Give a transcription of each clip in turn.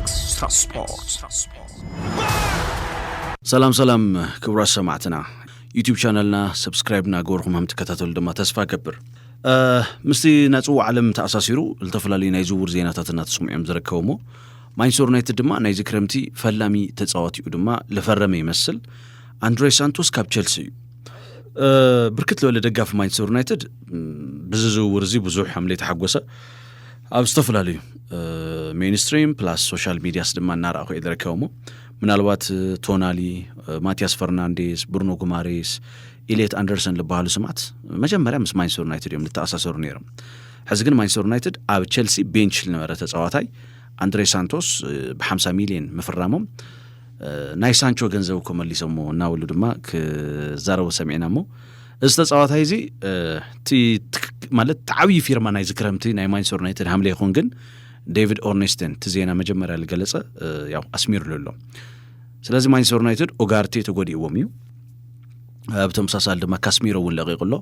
ኤክስትራ ስፖርት። ሰላም ሰላም፣ ክቡራት ሰማዕትና፣ ዩቲዩብ ቻነልና ሰብስክራይብ እናገበርኩም ከም ትከታተሉ ድማ ተስፋ ገብር። ምስቲ ናይ ጽዋዕ ዓለም ተኣሳሲሩ ዝተፈላለዩ ናይ ዝውውር ዜናታት እናተሰምዑ እዮም ዝርከቡ እሞ፣ ማንቸስተር ዩናይትድ ድማ ናይዚ ክረምቲ ፈላሚ ተጻዋቲኡ ድማ ለፈረመ ይመስል። ኣንድሬ ሳንቶስ ካብ ቸልሲ እዩ። ብርክት ዝበለ ደጋፊ ማንቸስተር ዩናይትድ ብዚ ዝውውር እዚ ብዙሕ ከም ዘይተሓጎሰ ኣብ ዝተፈላለዩ ሜንስትሪም ፕላስ ሶሻል ሚዲያስ ድማ እናረኣኹ እየ ዝርከብ እሞ፣ ምናልባት ቶናሊ፣ ማቲያስ ፈርናንዴስ፣ ብሩኖ ጉማሬስ፣ ኢሌት ኣንደርሰን ዝበሃሉ ስማት መጀመርያ ምስ ማንቸስተር ዩናይትድ እዮም ዝተኣሳሰሩ ነይሮም። ሕዚ ግን ማንቸስተር ዩናይትድ ኣብ ቸልሲ ቤንች ዝነበረ ተፃዋታይ ኣንድሬ ሳንቶስ ብ50 ሚልዮን ምፍራሞም፣ ናይ ሳንቾ ገንዘብ እኮ መሊሶሞ እናበሉ ድማ ክዛረቡ ሰሚዕና እሞ፣ እዚ ተፃዋታይ እዚ ማለት ዓብዪ ፊርማ ናይዚ ክረምቲ ናይ ማንቸስተር ዩናይትድ ሃምለ ይኹን ግን፣ ዴቪድ ኦርኔስትን እቲ ዜና መጀመርያ ዝገለፀ ያው ኣስሚሩሉ ኣሎ። ስለዚ ማንቸስተር ዩናይትድ ኦጋርቴ ተጎዲእዎም እዩ። ብተመሳሳሊ ድማ ካስሚሮ እውን ለቂቁ ኣሎ።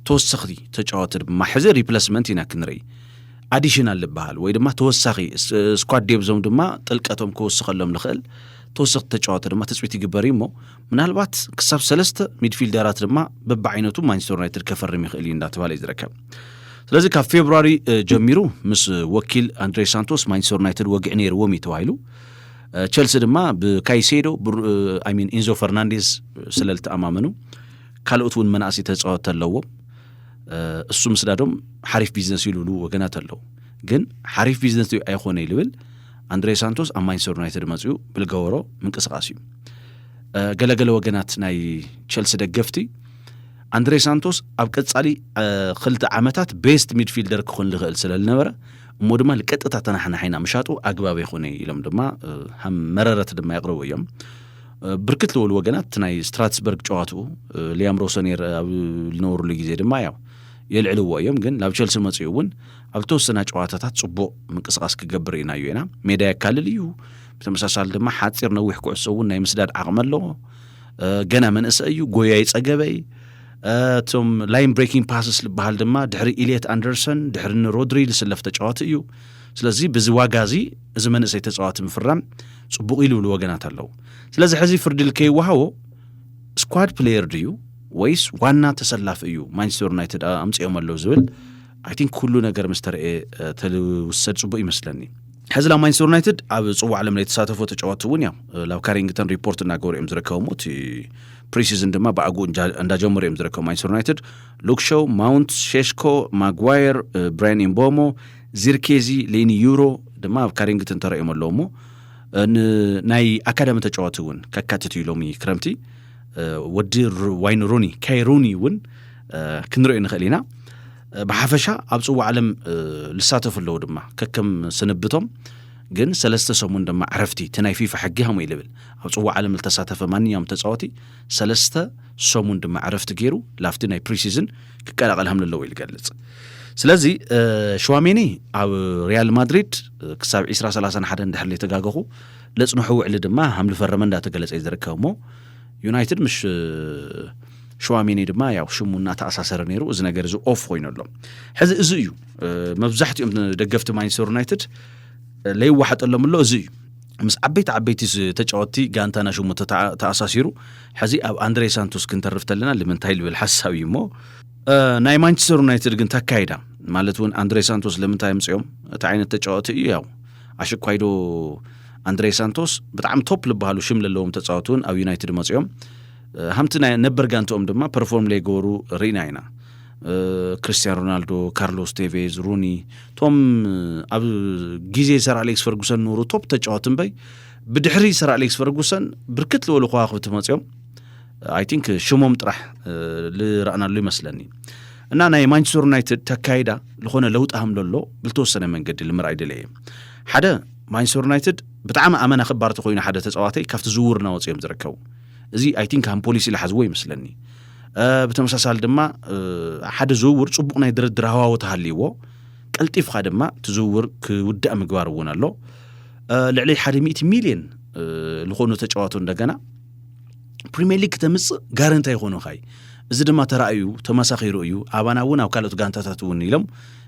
ተወሰኽቲ ተጫወቲ ድማ ሕዚ ሪፕለስመንት ኢና ክንርኢ፣ ኣዲሽናል ዝበሃል ወይ ድማ ተወሳኺ ስኳድ ዴብዞም ድማ ጥልቀቶም ክወስኸሎም ንኽእል ተወሰኽቲ ተጫወቲ ድማ ትፅቢት ይግበር እዩ እሞ፣ ምናልባት ክሳብ ሰለስተ ሚድፊልደራት ድማ በብዓይነቱ ማንቸስተር ዩናይትድ ከፈርም ይኽእል እዩ እንዳተባለ እዩ ዝርከብ። ስለዚ ካብ ፌብሩዋሪ ጀሚሩ ምስ ወኪል ኣንድሬ ሳንቶስ ማንቸስተር ዩናይትድ ወግዒ ነይርዎም እዩ ተባሂሉ። ቸልሲ ድማ ብካይሴዶ፣ ኢንዞ ፈርናንዴዝ ስለ ዝተኣማመኑ፣ ካልኦት እውን መናእሰይ ተፃወቲ ኣለዎም። እሱ ምስዳዶም ሓሪፍ ቢዝነስ እዩ ዝብሉ ወገናት ኣለዉ። ግን ሓሪፍ ቢዝነስ ድዩ ኣይኮነ እዩ ዝብል ኣንድሬ ሳንቶስ ኣብ ማንቸስተር ዩናይትድ መፅኡ ብልገበሮ ምንቅስቃስ እዩ። ገለገለ ወገናት ናይ ቸልሲ ደገፍቲ ኣንድሬ ሳንቶስ ኣብ ቀፃሊ ክልተ ዓመታት ቤስት ሚድፊልደር ክኾን ዝኽእል ስለ ዝነበረ፣ እሞ ድማ ልቀጥታ ተናሕናሒና ምሻጡ ኣግባብ ኣይኮነ ኢሎም ድማ ሃም መረረት ድማ የቕርቡ እዮም። ብርክት ዝበሉ ወገናት ናይ ስትራትስበርግ ጨዋትኡ ሊያም ሮሰኔር ኣብ ዝነበሩሉ ግዜ ድማ ያው የልዕልዎ እዮም። ግን ናብ ቸልሲ መፅኡ እውን ኣብ ዝተወሰና ጨዋታታት ፅቡቕ ምንቅስቃስ ክገብር ኢና እዩ ኢና ሜዳ የካልል እዩ። ብተመሳሳሊ ድማ ሓፂር ነዊሕ ኩዕሶ እውን ናይ ምስዳድ ዓቕሚ ኣለዎ። ገና መንእሰይ እዩ፣ ጎያይ ፀገበይ። እቶም ላይን ብሬኪንግ ፓስስ ዝበሃል ድማ ድሕሪ ኢልየት ኣንደርሰን ድሕሪ ንሮድሪ ዝስለፍ ተጫዋቲ እዩ። ስለዚ ብዚ ዋጋ እዚ እዚ መንእሰይ ተፃዋቲ ምፍራም ፅቡቕ እዩ ዝብሉ ወገናት ኣለዉ። ስለዚ ሕዚ ፍርዲ ልከይወሃቦ ስኳድ ፕሌየር ድዩ ወይስ ዋና ተሰላፊ እዩ ማንቸስተር ዩናይትድ ኣምፅኦም ኣለዉ ዝብል ኣይ ቲንክ ኩሉ ነገር ምስ ተረኤ ተልውሰድ ፅቡቅ ይመስለኒ። ሕዚ ናብ ማንቸስተር ዩናይትድ ኣብ ፅዋዕ ዓለም ናይ ተሳተፎ ተጫወቲ እውን ያው ናብ ካሪንግተን ሪፖርት እናገበሩ እዮም ዝርከቡ እሞ፣ እቲ ፕሪሲዝን ድማ ብኣግኡ እንዳጀመሩ እዮም ዝርከቡ ማንቸስተር ዩናይትድ። ሉክሾው፣ ማውንት፣ ሼሽኮ፣ ማጓየር፣ ብራያን ኢምቦሞ፣ ዚርኬዚ፣ ሌኒ ዩሮ ድማ ኣብ ካሪንግተን ተረእዮም ኣለዉ እሞ፣ ናይ ኣካዳሚ ተጫወቲ እውን ከካትት እዩ ሎሚ ክረምቲ። ወዲ ዋይን ሩኒ፣ ካይ ሩኒ እውን ክንሪኦ ንኽእል ኢና። ብሓፈሻ ኣብ ፅዋዕ ዓለም ዝሳተፉ ኣለዉ ድማ ከከም ስንብቶም ግን ሰለስተ ሰሙን ድማ ዕረፍቲ፣ እቲ ናይ ፊፋ ሕጊ ሃሞ እዩ ልብል። ኣብ ፅዋዕ ዓለም ዝተሳተፈ ማንኛውም ተፃወቲ ሰለስተ ሰሙን ድማ ዕረፍቲ ገይሩ ላፍቲ ናይ ፕሪሲዝን ክቀላቀል ሃም ዘለዎ እዩ ዝገልፅ። ስለዚ ሽዋሜኒ ኣብ ሪያል ማድሪድ ክሳብ ዕስራ ሰላሳ ሓደ እንድሕር ዘይተጋገኹ ለፅንሑ ውዕሊ ድማ ሃም ዝፈረመ እንዳተገለፀ እዩ ዝርከብ እሞ፣ ዩናይትድ ምሽ ሽዋሜኒ ድማ ያው ሽሙ እናተኣሳሰረ ነይሩ። እዚ ነገር እዚ ኦፍ ኮይኑ ኣሎ። ሕዚ እዚ እዩ መብዛሕትኦም ደገፍቲ ማንቸስተር ዩናይትድ ለይዋሓጠሎም ኣሎ። እዚ እዩ ምስ ዓበይቲ ዓበይቲ ተጫወቲ ጋንታና ሽሙ ተኣሳሲሩ። ሕዚ ኣብ ኣንድሬ ሳንቶስ ክንተርፍ ተለና ልምንታይ ልብል ሓሳብ እዩ እሞ፣ ናይ ማንቸስተር ዩናይትድ ግን ተካይዳ ማለት እውን ኣንድሬ ሳንቶስ ልምንታይ ኣምፅኦም? እቲ ዓይነት ተጫወቲ እዩ ያው ኣሽኳይዶ ኣንድሬ ሳንቶስ ብጣዕሚ ቶፕ ዝበሃሉ ሽም ለለዎም ተፃወቲ እውን ኣብ ዩናይትድ መፅኦም። ሃምቲ ናይ ነበር ጋንትኦም ድማ ፐርፎርም ለይገበሩ ርኢና ኢና። ክርስቲያን ሮናልዶ፣ ካርሎስ ቴቬዝ፣ ሩኒ፣ እቶም ኣብ ግዜ ሰር ኣሌክስ ፈርጉሰን ነበሩ ቶፕ ተጫወቲ እምበይ፣ ብድሕሪ ሰር ኣሌክስ ፈርጉሰን ብርክት ዝበሉ ከዋክብቲ መፅኦም። ኣይ ቲንክ ሽሞም ጥራሕ ዝረኣናሉ ይመስለኒ። እና ናይ ማንቸስተር ዩናይትድ ተካይዳ ዝኾነ ለውጢ ሃም ለሎ ብልተወሰነ መንገዲ ልምርኣይ ደለ እየ። ሓደ ማንቸስተር ዩናይትድ ብጣዕሚ ኣመና ክባር ተኮይኑ ሓደ ተፃዋተይ ካብቲ ዝውውር እናወፅኦም ዝርከቡ፣ እዚ ኣይ ቲንክ ሃም ፖሊሲ ዝሓዝዎ ይመስለኒ። ብተመሳሳሊ ድማ ሓደ ዝውውር ፅቡቅ ናይ ድርድር ሃዋሁ ተሃልይዎ ቀልጢፍካ ድማ እቲ ዝውውር ክውዳእ ምግባር እውን ኣሎ። ልዕሊ ሓደ ሚእቲ ሚልዮን ዝኾኑ ተጫዋቱ እንደገና ፕሪምየር ሊግ ክተምፅእ ጋረንቲ ኣይኮኑኻ እዩ። እዚ ድማ ተራእዩ ተመሳኺሩ እዩ። ኣባና እውን ኣብ ካልኦት ጋንታታት እውን ኢሎም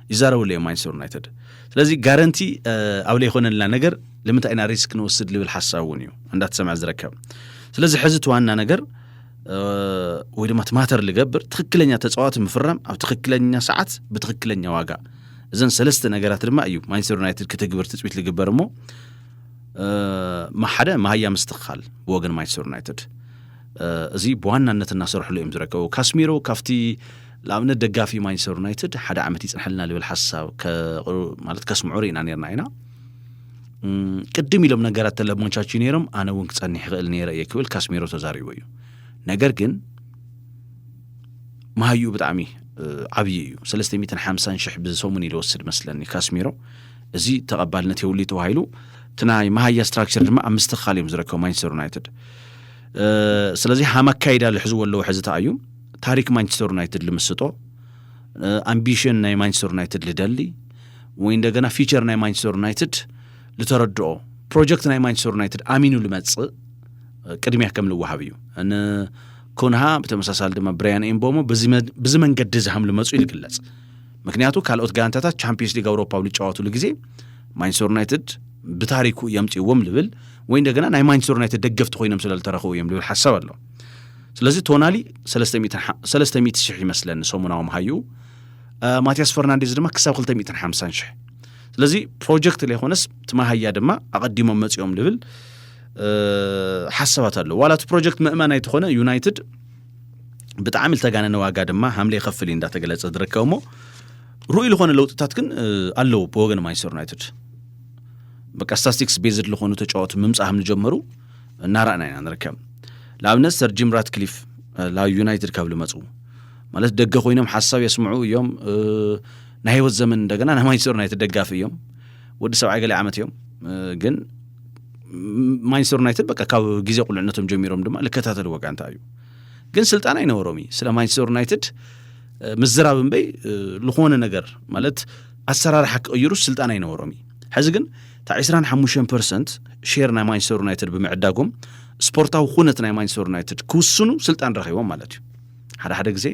ይዛረብሉ እዮም ማንቸስተር ዩናይትድ። ስለዚ ጋረንቲ ኣብ ዘይኮነልና ነገር ንምንታይ ኢና ሪስክ ንወስድ ልብል ሓሳብ እውን እዩ እንዳተሰምዐ ዝርከብ። ስለዚ ሕዚ እቲ ዋና ነገር ወይ ድማ እቲ ማተር ልገብር ትኽክለኛ ተፃዋቲ ምፍራም ኣብ ትኽክለኛ ሰዓት ብትኽክለኛ ዋጋ። እዘን ሰለስተ ነገራት ድማ እዩ ማንቸስተር ዩናይትድ ክትግብር ትፅቢት ልግበር እሞ ሓደ መሃያ ምስትኽኻል ብወገን ማንቸስተር ዩናይትድ። እዚ ብዋናነት እናሰርሕሉ እዮም ዝረከቡ። ካስሚሮ ካብቲ ንኣብነት ደጋፊ ማንቸስተር ዩናይትድ ሓደ ዓመት ይፅንሐልና ልብል ሓሳብ ማለት ከስምዑ ርኢና ነርና ኢና። ቅድም ኢሎም ነገራት ተለሞንቻችሁ ነይሮም፣ ኣነ እውን ክፀንሕ ይኽእል ነይረ እየ ክብል ካስሚሮ ተዛሪቡ እዩ። ነገር ግን መሃይኡ ብጣዕሚ ዓብዪ እዩ። ሰለስተ ሚእትን ሓምሳን ሽሕ ብሰሙን እዩ ዝወስድ መስለኒ ካስሚሮ። እዚ ተቐባልነት የብሉ ተባሂሉ እቲ ናይ መሃያ ስትራክቸር ድማ ኣብ ምስትኽኻል እዮም ዝረከቡ ማንቸስተር ዩናይትድ። ስለዚ ሃም ኣካይዳ ልሕዝዎ ኣለዉ። ሕዚ ተኣዩ ታሪክ ማንቸስተር ዩናይትድ ልምስጦ፣ ኣምቢሽን ናይ ማንቸስተር ዩናይትድ ልደሊ ወይ እንደገና ፊቸር ናይ ማንቸስተር ዩናይትድ ልተረድኦ፣ ፕሮጀክት ናይ ማንቸስተር ዩናይትድ ኣሚኑ ልመፅእ ቅድሚያ ከም ልወሃብ እዩ። ንኮንሃ ብተመሳሳሊ ድማ ብራያን ኤምቦሞ ብዚ መንገዲ ዝሃም ልመፁ ይልግለፅ። ምክንያቱ ካልኦት ጋንታታት ቻምፒየንስ ሊግ ኣውሮፓ ኣብ ልጫወቱሉ ግዜ ማንቸስተር ዩናይትድ ብታሪኩ የምፅእዎም ልብል ወይ እንደገና ናይ ማንቸስተር ዩናይትድ ደገፍቲ ኮይኖም ስለ ልተረኸቡ እዮም ልብል ሓሳብ ኣሎ። ስለዚ ቶናሊ ሰለስተ ሚእቲ ሽሕ ይመስለኒ ሰሙናዊ መሃይኡ። ማቲያስ ፈርናንዴዝ ድማ ክሳብ ክልተ ሚእትን ሓምሳን ሽሕ። ስለዚ ፕሮጀክት ዘይኮነስ እቲ መሃያ ድማ ኣቐዲሞም መፂኦም ልብል ሓሳባት ኣሎ። ዋላ እቲ ፕሮጀክት ምእመን ኣይተኾነ ዩናይትድ ብጣዕሚ ልተጋነነ ዋጋ ድማ ሃምለ ይኸፍል እዩ እንዳተገለጸ ዝርከብ እሞ ርኡይ ዝኾነ ለውጥታት ግን ኣለዉ ብወገን ማንቸስተር ዩናይትድ። በቃ ስታስቲክስ ቤዝድ ዝኾኑ ተጫወቱ ምምፃእ ከም ዝጀመሩ እናረኣና ኢና ንርከብ። ንኣብነት ሰር ጂም ራትክሊፍ ናብ ዩናይትድ ካብ ልመፁ ማለት ደገ ኮይኖም ሓሳብ የስምዑ እዮም። ናይ ህይወት ዘመን እንደገና ናይ ማንቸስተር ዩናይትድ ደጋፊ እዮም። ወዲ ሰብዓይ ገለ ዓመት እዮም። ግን ማንቸስተር ዩናይትድ በቃ ካብ ግዜ ቁልዕነቶም ጀሚሮም ድማ ልከታተልዎ ጋንታ እዩ። ግን ስልጣን ኣይነበሮም እዩ። ስለ ማንቸስተር ዩናይትድ ምዝራብ እምበይ ዝኾነ ነገር ማለት ኣሰራርሓ ክቕይሩ ስልጣን ኣይነበሮም እዩ። ሕዚ ግን እታ ዕስራን ሓሙሽተን ፐርሰንት ሼር ናይ ማንቸስተር ዩናይትድ ብምዕዳጎም ስፖርታዊ ኩነት ናይ ማንቸስተር ዩናይትድ ክውስኑ ስልጣን ረኺቦም ማለት እዩ። ሓደ ሓደ ግዜ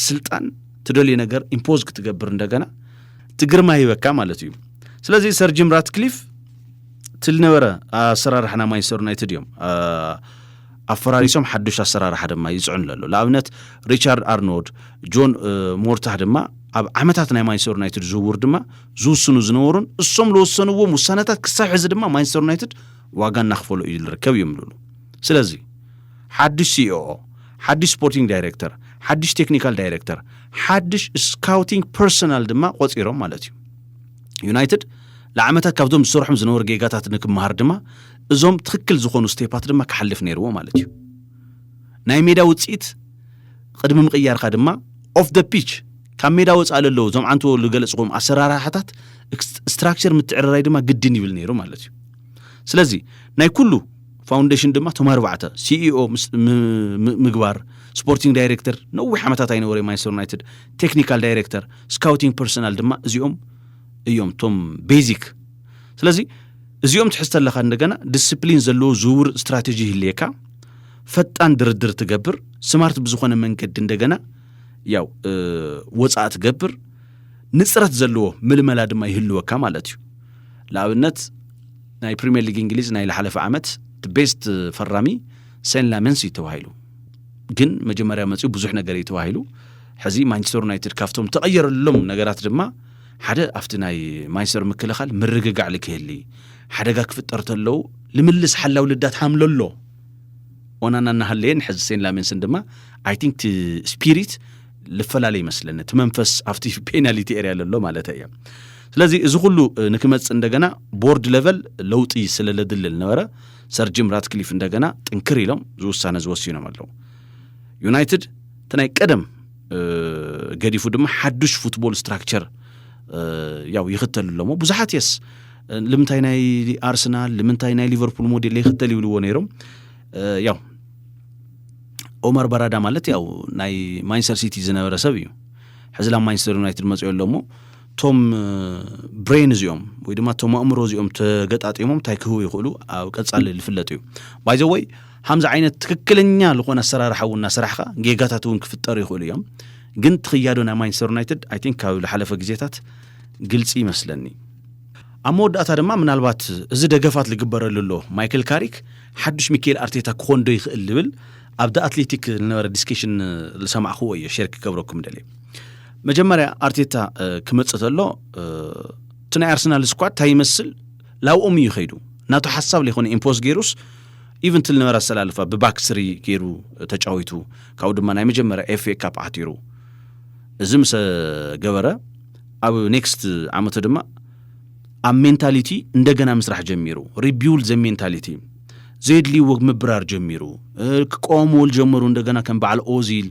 ስልጣን ትደልዩ ነገር ኢምፖዝ ክትገብር እንደገና ትግርማ ይበካ ማለት እዩ። ስለዚ ሰር ጂም ራትክሊፍ ትልነበረ ኣሰራርሓ ናይ ማንቸስተር ዩናይትድ እዮም ኣፈራሪሶም ሓዱሽ ኣሰራርሓ ድማ ይፅዕኑ ኣሎ። ንኣብነት ሪቻርድ ኣርኖልድ፣ ጆን ሞርታህ ድማ ኣብ ዓመታት ናይ ማንቸስተር ዩናይትድ ዝውውር ድማ ዝውስኑ ዝነበሩን እሶም ዝወሰንዎም ውሳነታት ክሳብ ሕዚ ድማ ማንቸስተር ዩናይትድ ዋጋ እናኽፈሎ እዩ ዝርከብ እዮም ዝብሉ። ስለዚ ሓድሽ ሲኦኦ፣ ሓድሽ ስፖርቲንግ ዳይሬክተር፣ ሓድሽ ቴክኒካል ዳይሬክተር፣ ሓድሽ ስካውቲንግ ፐርሰናል ድማ ቆፂሮም ማለት እዩ። ዩናይትድ ንዓመታት ካብዞም ዝሰርሖም ዝነበሩ ጌጋታት ንክመሃር ድማ እዞም ትኽክል ዝኾኑ ስቴፓት ድማ ክሓልፍ ነይርዎ ማለት እዩ። ናይ ሜዳ ውፅኢት ቅድሚ ምቕያርካ ድማ ኦፍ ደ ፒች ካብ ሜዳ ወፃእ ለለዉ እዞም ዓንትዎ ዝገለፅኹም ኣሰራርሓታት ስትራክቸር ምትዕርራይ ድማ ግድን ይብል ነይሩ ማለት እዩ። ስለዚ ናይ ኩሉ ፋውንዴሽን ድማ ቶም ኣርባዕተ ሲኢኦ ምግባር፣ ስፖርቲንግ ዳይሬክተር ነዊሕ ዓመታት ኣይነበረ ማንቸስተር ዩናይትድ፣ ቴክኒካል ዳይሬክተር፣ ስካውቲንግ ፐርሰናል ድማ እዚኦም እዮም ቶም ቤዚክ። ስለዚ እዚኦም ትሕዝተ ኣለካ እንደገና ዲስፕሊን ዘለዎ ዝውውር ስትራቴጂ ይህልየካ፣ ፈጣን ድርድር ትገብር፣ ስማርት ብዝኾነ መንገዲ እንደገና ያው ወፃእ ትገብር፣ ንፅረት ዘለዎ ምልመላ ድማ ይህልወካ ማለት እዩ። ንኣብነት ናይ ፕሪሚየር ሊግ እንግሊዝ ናይ ዝሓለፈ ዓመት ቤስት ፈራሚ ሴን ላሜንስ እዩ ተባሂሉ። ግን መጀመርያ መፅኡ ብዙሕ ነገር እዩ ተባሂሉ። ሕዚ ማንቸስተር ዩናይትድ ካብቶም ተቐየረሎም ነገራት ድማ ሓደ ኣብቲ ናይ ማንቸስተር ምክልኻል ምርግጋዕ ልክህሊ ሓደጋ ክፍጠር ተለዉ ልምልስ ሓላው ልዳት ሃምለሎ ኦናና እናሃለየ ንሕዚ ሴን ላሜንስን ድማ ኣይ ቲንክ እቲ ስፒሪት ልፈላለ ይመስለኒ እቲ መንፈስ ኣብቲ ፔናሊቲ ኤርያ ለሎ ማለት እየ። ስለዚ እዚ ኩሉ ንክመፅእ እንደገና ቦርድ ሌቨል ለውጢ ስለለድልል ነበረ ሰር ጂም ራትክሊፍ እንደገና ጥንክር ኢሎም ዝውሳነ ዝወሲኖም ኣለዉ። ዩናይትድ እቲ ናይ ቀደም ገዲፉ ድማ ሓዱሽ ፉትቦል ስትራክቸር ያው ይኽተል ኣለሞ ብዙሓት የስ ልምንታይ ናይ ኣርሰናል ልምንታይ ናይ ሊቨርፑል ሞዴል ይኽተል ይብልዎ ነይሮም። ያው ኦማር ባራዳ ማለት ያው ናይ ማንቸስተር ሲቲ ዝነበረ ሰብ እዩ። ሕዚ ናብ ማንቸስተር ዩናይትድ መፅኦ ኣለሞ ቶም ብሬን እዚኦም ወይ ድማ ቶም ኣእምሮ እዚኦም ተገጣጢሞም እንታይ ክህቡ ይኽእሉ ኣብ ቀፃሊ ዝፍለጥ እዩ። ባይዘወይ ሃምዚ ዓይነት ትክክለኛ ዝኾነ ኣሰራርሓ እውን እናሰራሕካ ጌጋታት እውን ክፍጠሩ ይኽእሉ እዮም። ግን ትኽያዶ ናይ ማንቸስተር ዩናይትድ ኣይ ቲንክ ካብ ዝሓለፈ ግዜታት ግልፂ ይመስለኒ። ኣብ መወዳእታ ድማ ምናልባት እዚ ደገፋት ዝግበረሉ ኣሎ ማይክል ካሪክ ሓዱሽ ሚካኤል ኣርቴታ ክኾን ዶ ይኽእል ዝብል ኣብ ደ ኣትሌቲክ ዝነበረ ዲስከሽን ዝሰማዕክዎ እየ ሼር ክገብረኩም ደልየ። መጀመርያ ኣርቴታ ክመፅእ ተሎ እቲ ናይ ኣርሰናል ስኳድ እንታይ ይመስል ላብኦም እዩ ከይዱ። ናቱ ሓሳብ ዘይኮነ ኢምፖዝ ገይሩስ ኢቨንት ዝነበረ ኣሰላልፋ ብባክ ስሪ ገይሩ ተጫዊቱ። ካብኡ ድማ ናይ መጀመርያ ኤፍ ኤ ካፕ ዓቲሩ። እዚ ምስ ገበረ ኣብ ኔክስት ዓመቱ ድማ ኣብ ሜንታሊቲ እንደገና ምስራሕ ጀሚሩ። ሪቢውልድ ዘ ሜንታሊቲ፣ ዘየድልይዎ ምብራር ጀሚሩ። ክቀወምዎ ዝጀመሩ እንደገና ከም በዓል ኦዚል፣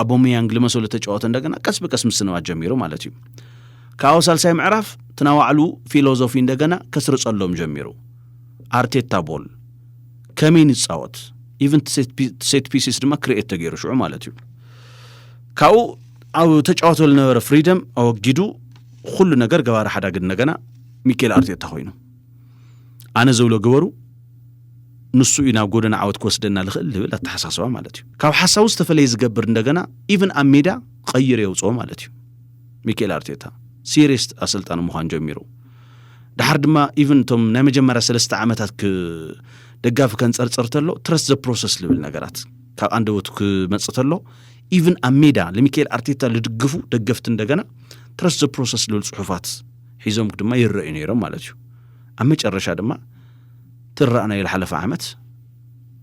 ኣቦመያንግ ዝመሰሉ ተጫወተ እንደገና ቀስ ብቀስ ምስንባት ጀሚሩ ማለት እዩ። ካብ ሳልሳይ ምዕራፍ ትናዋዕሉ ፊሎዞፊ እንደገና ከስርጸሎም ጀሚሩ። ኣርቴታ ቦል ከመይ ንጻወት፣ ኢቨን ሴት ፒስስ ድማ ክሪኤት ተገይሩ ሽዑ ማለት እዩ። ካብኡ ኣብ ተጫወቶ ዝነበረ ፍሪደም ኣወጊዱ ኩሉ ነገር ገባሪ ሓዳግ እንደገና ሚኬል ኣርቴታ ኮይኑ፣ ኣነ ዘብሎ ግበሩ፣ ንሱ እዩ ናብ ጎደና ዓወት ክወስደና ዝኽእል ዝብል ኣተሓሳስባ ማለት እዩ። ካብ ሓሳቡ ዝተፈለየ ዝገብር እንደገና ኢቨን ኣብ ሜዳ ቀይሩ የውፅኦ ማለት እዩ። ሚኬል ኣርቴታ ሲሪየስ ኣሰልጣኒ ምዃን ጀሚሩ። ድሓር ድማ ኢቨን እቶም ናይ መጀመርያ ሰለስተ ዓመታት ደጋፊ ከንፀርፀር ተሎ ትረስት ዘ ፕሮሰስ ዝብል ነገራት ካብ ኣንደበቱ ክመፅእ ተሎ ኢቭን ኣብ ሜዳ ለሚካኤል ኣርቴታ ልድግፉ ደገፍቲ እንደገና ትረስት ዘ ፕሮሰስ ልብል ፅሑፋት ሒዞም ድማ ይረኣዩ ነይሮም ማለት እዩ። ኣብ መጨረሻ ድማ ትረኣናዮ ዝሓለፈ ዓመት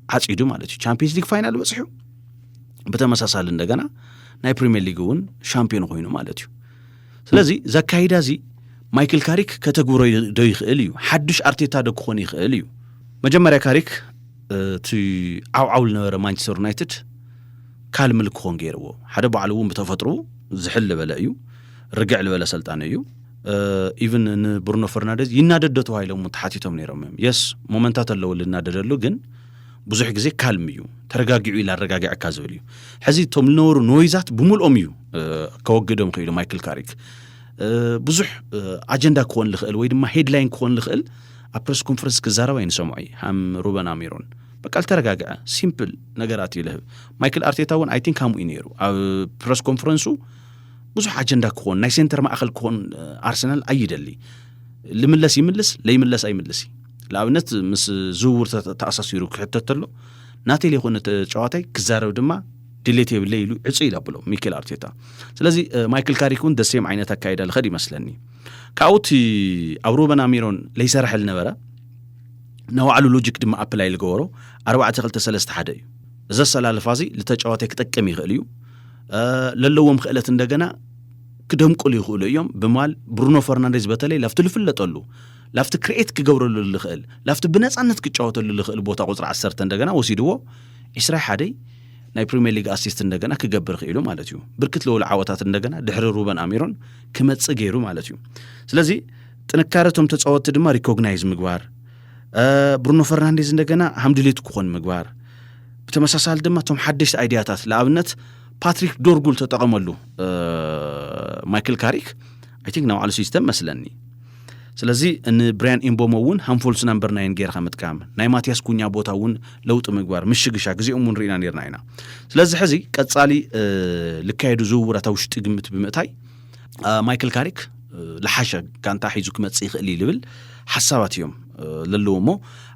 ዓፂዱ ማለት እዩ። ቻምፒየንስ ሊግ ፋይናል በፅሑ፣ ብተመሳሳሊ እንደገና ናይ ፕሪሚየር ሊግ እውን ሻምፒዮን ኮይኑ ማለት እዩ። ስለዚ ዘካይዳ እዚ ማይክል ካሪክ ከተግብሮ ዶ ይኽእል እዩ? ሓዱሽ ኣርቴታ ዶ ክኾን ይኽእል እዩ? መጀመርያ ካሪክ እቲ ዓውዓው ዝነበረ ማንቸስተር ዩናይትድ ካልም ክኾን ገይርዎ። ሓደ በዓሉ እውን ብተፈጥሩ ዝሕል ዝበለ እዩ፣ ርግዕ ዝበለ ሰልጣን እዩ። ኢቭን ንብሩኖ ፈርናንዴዝ ይናደድ ዶ ተባሂሎም እውን ተሓቲቶም ነይሮም እዮም። የስ ሞመንታት ኣለዎ ልናደደሉ፣ ግን ብዙሕ ግዜ ካልም እዩ፣ ተረጋጊዑ ኢሉ ኣረጋጊዐካ ዝብል እዩ። ሕዚ እቶም ዝነበሩ ኖይዛት ብምልኦም እዩ ከወግዶም ክኢሉ ማይክል ካሪክ። ብዙሕ ኣጀንዳ ክኾን ዝኽእል ወይ ድማ ሄድላይን ክኾን ዝኽእል ኣብ ፕረስ ኮንፈረንስ ክዛረብ ኣይንሰምዖ እዩ ሃም ሩበን ኣሚሮን። በቃ ዝተረጋግዐ ሲምፕል ነገራት እዩ ልህብ። ማይክል ኣርቴታ እውን ኣይ ቲንክ ከምኡ እዩ ነይሩ። ኣብ ፕረስ ኮንፈረንሱ ብዙሕ ኣጀንዳ ክኾን ናይ ሴንተር ማእኸል ክኾን ኣርሰናል ኣይደሊ። ልምለስ ይምልስ ለይምለስ ኣይምልስ እዩ። ንኣብነት ምስ ዝውውር ተኣሳሲሩ ክሕተት ተሎ ናተይ ዘይኮነ ተጫዋታይ ክዛረብ ድማ ድሌት የብለይ ኢሉ ዕፅ ኢሉ ኣብሎ ሚኬል ኣርቴታ። ስለዚ ማይክል ካሪክ እውን ደሴም ዓይነት ኣካይዳ ልኸድ ይመስለኒ። ካብኡ እቲ ኣብ ሩበን ኣሚሮን ለይሰርሐ ልነበረ ናባዕሉ ሎጂክ ድማ ኣፕላይ ልገበሮ ኣርባዕተ ክልተ ሰለስተ ሓደ እዩ። እዚ ኣሰላልፋ እዚ ልተጫዋታይ ክጠቅም ይኽእል እዩ። ለለዎም ክእለት እንደገና ክደምቁሉ ይኽእሉ እዮም። ብማል ብሩኖ ፈርናንዴዝ በተለይ ላፍቲ ልፍለጠሉ ላፍቲ ክርኤት ክገብረሉ ልኽእል ላፍቲ ብነፃነት ክጫወተሉ ልኽእል ቦታ ቁፅሪ ዓሰርተ እንደገና ወሲድዎ ዕስራ ሓደይ ናይ ፕሪሚየር ሊግ ኣሲስት እንደገና ክገብር ክኢሉ ማለት እዩ። ብርክት ለበሉ ዓወታት እንደገና ድሕሪ ሩበን ኣሚሮን ክመፅእ ገይሩ ማለት እዩ። ስለዚ ጥንካረ እቶም ተፃወትቲ ድማ ሪኮግናይዝ ምግባር፣ ብሩኖ ፈርናንዴዝ እንደገና ሃምድሌቱ ክኾን ምግባር፣ ብተመሳሳሊ ድማ እቶም ሓደሽቲ ኣይዲያታት ንኣብነት ፓትሪክ ዶርጉ ልተጠቐመሉ ማይክል ካሪክ ኣይ ቲንክ ናባዕሉ ሲስተም መስለኒ። ስለዚ ንብራያን ኢምቦሞ እውን ሃምፎልስ ናምበር ናይን ጌርካ ምጥቃም ናይ ማቲያስ ኩኛ ቦታ እውን ለውጢ ምግባር ምሽግሻ ግዜኦም እውን ርኢና ነርና ኢና። ስለዚ ሕዚ ቀፃሊ ልካየዱ ዝውውራት ኣብ ውሽጢ ግምት ብምእታይ ማይክል ካሪክ ዝሓሸ ጋንታ ሒዙ ክመፅእ ይኽእል እዩ ዝብል ሓሳባት እዮም ለለዎ እሞ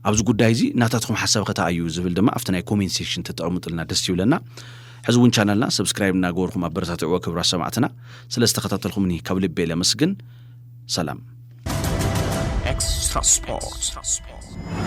ኣብዚ ጉዳይ እዚ ናታትኩም ሓሳብ ከታ እዩ ዝብል ድማ ኣብቲ ናይ ኮሜንት ሴክሽን ተጠቐምጥልና ደስ ይብለና። ሕዚ እውን ቻናልና ሰብስክራይብ እናገበርኩም ኣበረታትዕዎ ክብራት ሰማዕትና። ስለ ዝተኸታተልኩምኒ ካብ ልቤ ለመስግን። ሰላም። Extra Sport.